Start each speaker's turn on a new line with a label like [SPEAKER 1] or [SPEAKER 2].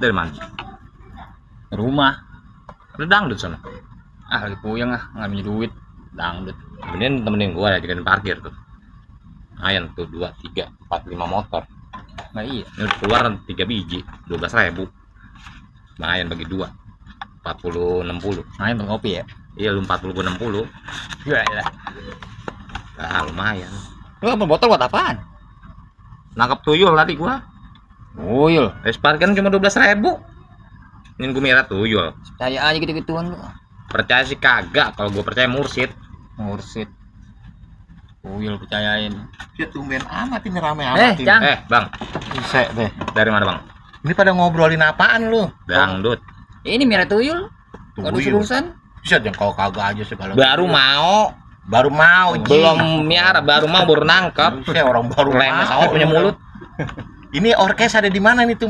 [SPEAKER 1] Dari mana?
[SPEAKER 2] Rumah.
[SPEAKER 1] Lu dangdut sana.
[SPEAKER 2] Lagi puyeng nggak punya duit. Dangdut.
[SPEAKER 1] Temenin gua lagi kan parkir tuh. Lumayan tuh 2, 3, 4, 5 motor.
[SPEAKER 2] Nah iya.
[SPEAKER 1] Ini udah keluar 3 biji, 12.000. Lumayan bagi 2. 40 60.
[SPEAKER 2] Main bang kopi ya.
[SPEAKER 1] Iya lu 40 gua 60.
[SPEAKER 2] Gila.
[SPEAKER 1] Lumayan.
[SPEAKER 2] Lu ambil botol buat apaan?
[SPEAKER 1] Nangkap tuyul tadi gua.
[SPEAKER 2] Tuyul.
[SPEAKER 1] Parkir cuma 12.000. Ini gua merah tuyul.
[SPEAKER 2] Percaya aja gitu-gituan lu.
[SPEAKER 1] Percaya sih kagak, kalau gua percaya mursid.
[SPEAKER 2] Mursid. Tuyul percayain.
[SPEAKER 3] Ya tumben amat ini rame amat ini.
[SPEAKER 2] Cang.
[SPEAKER 1] Bang,
[SPEAKER 3] Bisa deh.
[SPEAKER 1] dari mana, Bang?
[SPEAKER 3] Ini pada ngobrolin apaan lu?
[SPEAKER 1] Dangdut.
[SPEAKER 2] Ini merah tuyul. Waduh
[SPEAKER 3] Tuyul.
[SPEAKER 2] urusan.
[SPEAKER 3] Bisa deh kalau kagak aja segala.
[SPEAKER 1] Baru mau,
[SPEAKER 3] Ji.
[SPEAKER 1] belum miara, baru nangkap.
[SPEAKER 3] Saya orang baru
[SPEAKER 1] Lemes
[SPEAKER 3] mau.
[SPEAKER 1] punya mulut.
[SPEAKER 3] Ini orkes ada di mana nih tuh?